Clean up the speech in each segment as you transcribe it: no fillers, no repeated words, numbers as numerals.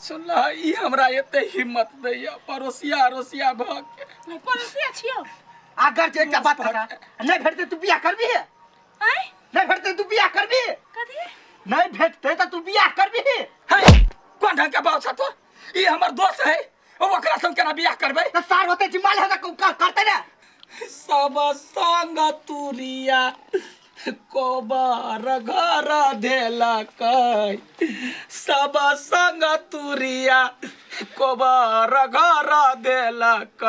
सुनला ई हमरा एते हिम्मत दैया पड़ोसिया अड़ोसिया भऽ के। पड़ोसिया छियौ। अगर जे एकटा बात बता, नहीं भेटते तू बियाह करबी है? आँय? नहीं भेटते तू बियाह करबी? कथी? नहीं भेटते तो तू बियाह करबी? है कोन ढंग के बात छ तो? ई हमर दोस्त है, ओ ओकरा संग केना बियाह करबै? तो सार होते जिम्मा ले करते ना। सब संग तुरिया कोबर घर देलक, सब संग तुरिया कोबर घर देलक,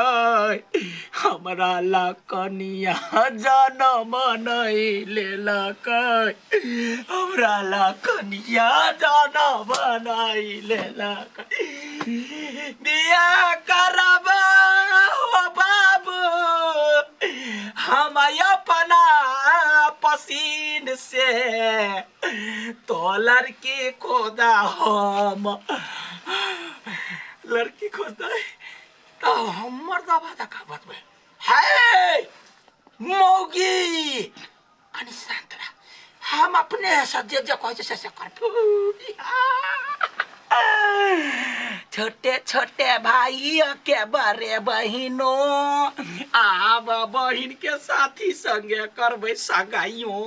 हमरा ला कनिया जनम नहीं लेलक, हमरा ला कनिया जनम नहीं लेलक। बियाह करब हो बाबू हम अपना पसीन से, तो लड़की खोदा हम लड़की खोदा तो हमर दबा दखा बतबे है मौगी। कनि शांत रह, हम अपने से जे जे कहै छै से से कर। छोटे छोटे भाई के बड़े बहिनो, आब बहिन के साथी संगे करबै सगाइयो।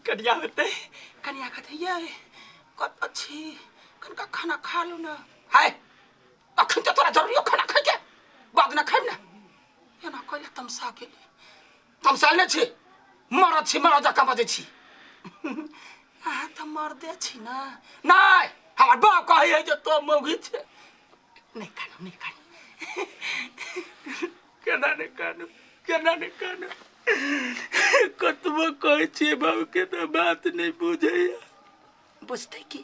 कनिया होतै, कनिया कहतै ये कत छी, कनिका खाना खा लू ना। हाय अखन तऽ तोरा जरूरी खाना खाइके, बाद ना खाइब ना। एना कहले तमसा गेली। तमसायल नहि छी, मरद छी, मरद जकाँ बजै छी। अहाँ तऽ मर्दे छी ने। नहि, हमर बाप कहै है जे तो मौगी छै। नहि कानू, नहि कानू। केना नहि कानू, केना नहि कानू? कतबो कहै छियै बाबूके तऽ बात नहि बुझैया। बुझतै की,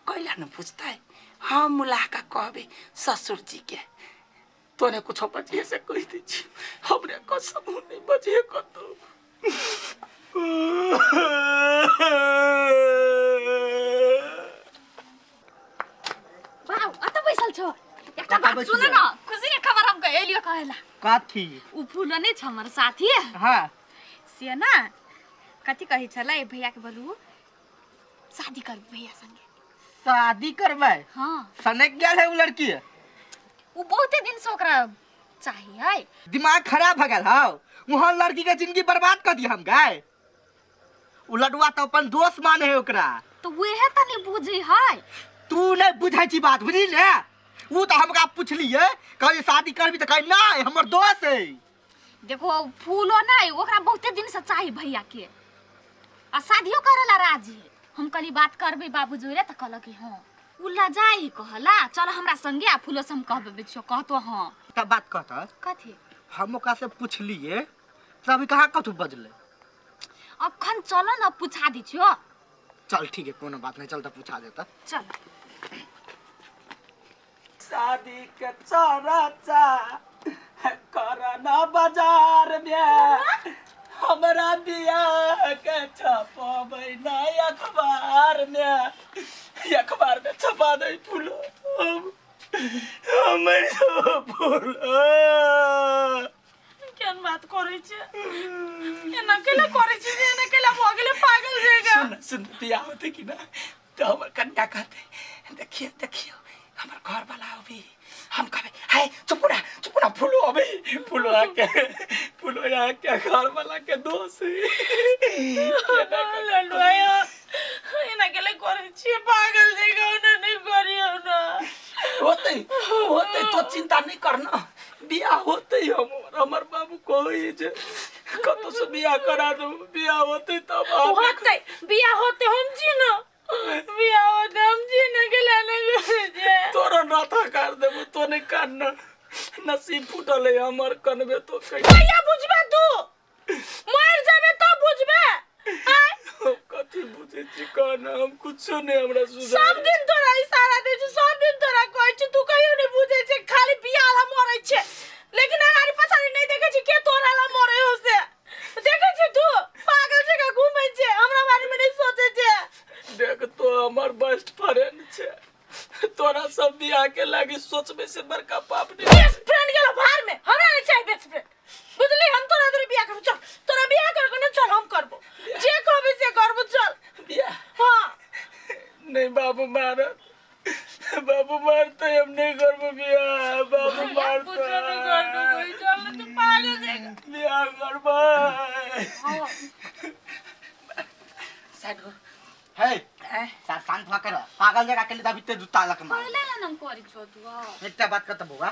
कैला ने बुझतै? हम मुलाका कहबै ससुर जी के, तोरे कुछो बजिए से कहि दै छी, हमरे कसम नहि बजिए कतौ। बाउ, अत बैसल छो। एकटा बात सुन न, खुशी के खबर हम एलियो कहेला। कथी? उ फूल नहीं छ हमर साथी। हाँ। से ना कथी कहै छलै भैया के, बोलू शादी करबै भैया संगे। शादी करबै? हाँ। सनक गेल है उ लड़की? उ बहुते दिन से ओकरा चाहिए है। दिमाग खराब भ गेल हौ, वहाँ लड़की के जिंदगी बर्बाद कर दिया हम गाय। उ लडुआ तो अपन दोस्त माने है ओकरा। तो वह त नहीं बुझे है। तू नहीं बुझै छी बात, बुझली ने? उ तो हमरा पुछलिए, कहलिए शादी करबी तो कहे नहीं हमर दोस्त है। देखो फूलो नहीं ओकरा बहुते दिन से चाहिए भैया के, आ शादियो करेला राजी है। हम कहली बात करबे बाबू जोरे, त कहलक कि हाँ। उ लजाई कहला चल हमरा संगे, आ फूलो से हम कहबे बेचो कहतो हाँ। तब बात कहता कथी? हम ओकरा से पुछलिए त अभी कहाँ कथू बजले। अखन चल न पूछा दी छियो। चल ठीक है, कोनो बात नहीं, चल त पूछा देता। चल। शादी के चर्चा करना बाजार में, हमरा बियाह के छपबै ना अखबार में, अखबार में छपा दे फूलो हमर फूलो। केहन बात करै छै, एना केला करै छै जे एना केला भऽ गेलै पागल जकाँ। सुन सुन, बियाह होतै कि ना तो हमर कन्या कहते देखियो देखियो हमर घर वाला अभी। हम कहबे हाय चुप ना, चुप ना, फूलो अभी फूलो आके, फूलो आके घर वाला के दोष है। लडुआ एना केला करै छियै पागल जकाँ, ओना नहि करियौ ना। होते होते तो चिंता नहीं करना, बियाह होते हमर हमर बाबू कहै जे कतौ से बियाह करा दू, बियाह होते तब होते बियाह होते हम जी ना, बियाह होते हम जी ना गेला ना जे तोरा नाथा कर देबो तो नहीं कानना, नसीब फूटल है हमर कनबे तो कहि कहिया बुझबे तू, मर जाबे तो बुझबे। आय हम कथी बुझै छी कहना, हम कुछो नहीं हमरा सुझाय। सब दिन तोरा इशारा दै छी, सब दिन तोरा कहै छी, तू कहियो नहीं बुझै छै, खाली बियाह ला मरै छै, लेकिन अगाड़ी पछाड़ी नहीं देखै छी के तोरा ला मरै हो से देखै छी तू पागल जकाँ घूमै छै, हमरा बारे में नहीं सोचै छै। देख तो हमर बेस्ट फ्रेंड छै, तोरा सब बियाह के लागी सोचबे से बड़का पाप नहीं। बेस्ट फ्रेंड गेलो भार में, हमरा नहीं चाहिए बेस्ट फ्रेंड, बुझली? हम तोरा तोरे बियाह करबो, चल तोरा बियाह करबो ना, चल हम करबो, जे कहबे से करबो, चल बियाह। हाँ। नहीं। बाबू मारत, बाबू मारते, हम नहीं करबो बियाह। बाबू कुछो नहीं करबो मारते। कोई, चल तू पागल जगह। बियाह करबै। साइड हो। हे सार, शांत भऽ कर, पागल जगह के लिए अभी ते जूता लक मार। पहिले ना हम करी छो तू। एकटा बात कर त बौआ,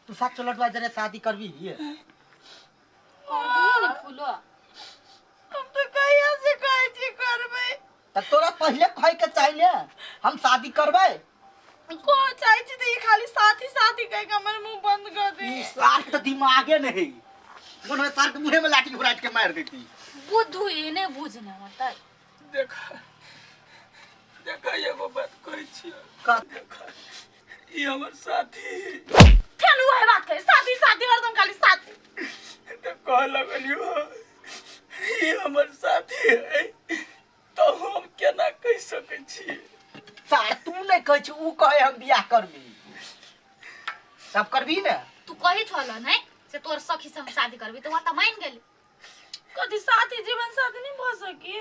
तू सात लडुआ जरे शादी करबी? करबी ने फूलो? हम तो कहिया से कहै छी करबै। त तोरा पहिले कहे के चाही ने, हम शादी करबै। को चाहै छी तऽ ई खाली साथी साथी कहि के हमर मुंह बंद कर दे। ई सार के तऽ दिमागे नहीं, मन में सार के मुंहे में लाठी घुराट के मार देती। बुद्धू एने बुझने होतै। देख देख, एगो बात कहै छियौ। का? देख, ई हमर साथी। फेर वही बात कहे, साथी साथी, हरदम खाली साथी। तऽ कहऽ लगलियौ ई हमर साथी है, तऽ हम केना कहि सकै छी? सार, तू नहीं कहै छी, ऊ कहे हम बियाह करबी, सब करबी ने। तू कही छल नै से तोर सखी से हम शादी करबी, तऽ ओ तऽ मान गेली। कथी साथी जीवन साथी नहीं भऽ सकी?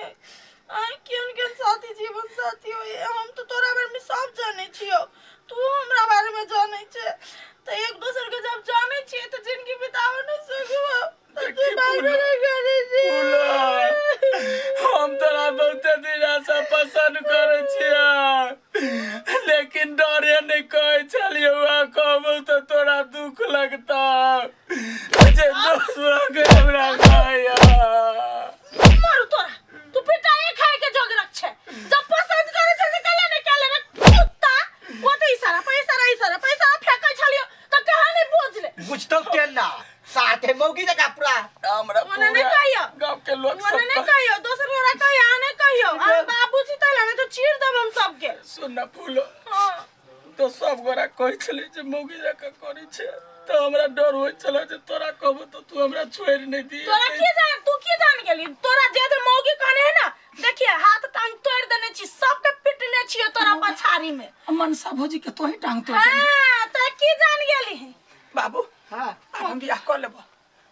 आइ केहन केहन साथी जीवन साथी होइए, हम तऽ तोरा बारेमे सब जानै छियौ, तू हमरा बारेमे जानै छै, तऽ एक दोसर के जब जानै छियै तऽ जिंदगी बिताबऽ नहि सकबो? तऽ तू देखी बात फूलो, नहि करै छी। फूलो, हम तोरा बहुते दिना से पसंद करै छियै, लेकिन डरे नहि कहै छलियौ। आ कहबौ तऽ तोरा दुख लगता जे दोसरा के हमरा कहैया। मारू तोरा, तू पिटाए खाए के जोगरक छै। जब पसंद करे छै तऽ कले ने केले रे कुत्ता। वो तऽ इशारा पर इशारा, इशारा पर इशारा फेकै छलियो तऽ कहाँ नहीं बुझले। बुझतौ केना, साथे मौगी जकाँ पूरा। हमरा ओने नहि पूरा कहियो। गाँव के लोग ओने सब नहीं कहियो, दोसर गोरा कहियो, अहाँ नहीं कहियो। अहाँ बाबू छी तै ने तऽ चीर देब हम सबके। सुन ना फूलो। हाँ। तऽ सब गोरा कहै छलै जे मौगी जकाँ करै छै, तऽ हमरा डर होइ छलै जे तोरा कहबो तऽ तू हमरा छोड़ि नहि दिहे। तोरा की जान, तू की जान गेली? तोरा जे जे मौगी कहने है ना, देखिए हाथ टांग तोड़ देने छी, सबके पिटने छियो तोरा पछाड़ी में। मनसा भौजी के तोही टांग तोड़ देली। हाँ, तो की जान गेली? बाबू। हाँ। आब हम बियाह कऽ लेबो।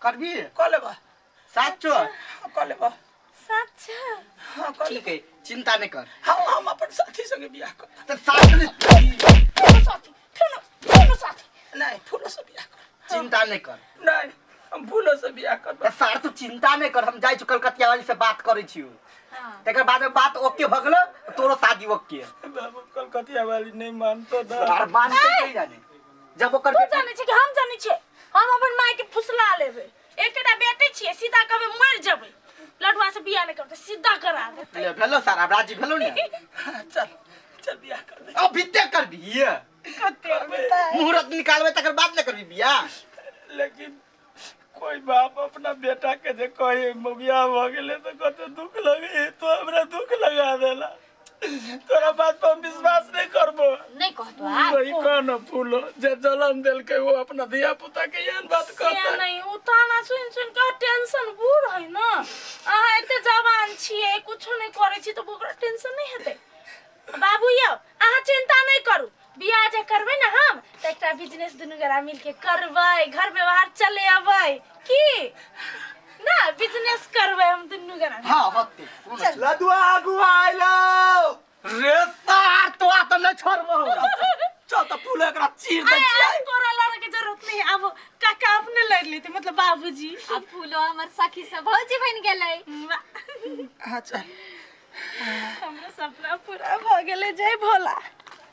करबी? कऽ लेबो। साचो? हाँ, कऽ लेबो। सच? हाँ, कऽ ठीक लेबो। है, चिंता नहीं कर। हाँ, हम अपन साथी संगे बियाह कर। तो साथ में कोनो साथी, कोनो कोनो साथी। नहीं, फूलो से बियाह कर। चिंता नहीं कर। नहीं, हम फूलो से बियाह करबै। तो सार, तू चिंता नहीं कर, हम जाइ छी कलकतिया वाली से बात करै छियौ। हाँ। तकर बाद में बात ओके भऽ गेलो, तोरो शादी ओके। बाबू, कलकतिया वाली नहीं मानतो ना। सार मानते नहीं जाने जब ओकर तू बेटा जानै छी कि हम जानै छियै? हम अपन माय के फुसला लेबै। एकेटा बेटी छियै, सीधा कहबै मरि जेबै, लडुआ से बियाह नहि करतै, सीधा करा देतै। ले भेलो सार, आब राजी भेलो ने? हाँ, चल चल, बियाह करबै। अभी ते करबी? कते मुहूर्त निकालबै तकर बाद ने करबी बियाह। लेकिन कोई बाप अपना बेटा के जे कहे मौगिया भऽ गेलै तऽ कते दुख लगे, तो हमरा दुख लगा देला। तोरा बात पर हम विश्वास नहीं करबो। नहीं कहतो आ। सही कह न फूलो, जे जलम देलकै वो अपना धिया पुता के एहन बात से कहतै? नहीं, ओ ताना सुनि सुनि के टेंशन बूढ़ है ना। अहाँ एते जवान छियै, कुछो नहि करै छी, तऽ ओकरा टेंशन नहि हेतै? बाबू यौ, अहाँ चिंता नहि करू। बियाह जे करबै ने हम, तऽ एकटा बिजनेस दुनू गोरा मिलके करबै, घर व्यवहार चलेबै की ना, बिजनेस करबै हम दुनू गोरा। हाँ, होते। लदुआ आगू आइलो। रे सार, तो आ तो नहीं छोड़बो। चल तऽ फूल, एकरा चीर दै अरे, छियै। आब तोरा लड़े के जरूरत नहीं, अब काका अपने लड़ लेते, मतलब बाबूजी। आ फूलो हमर सखी से भौजी बनि गेलै। वाह, हाँ, चल। हमरो सपना पूरा भऽ गेलै। जय भोला।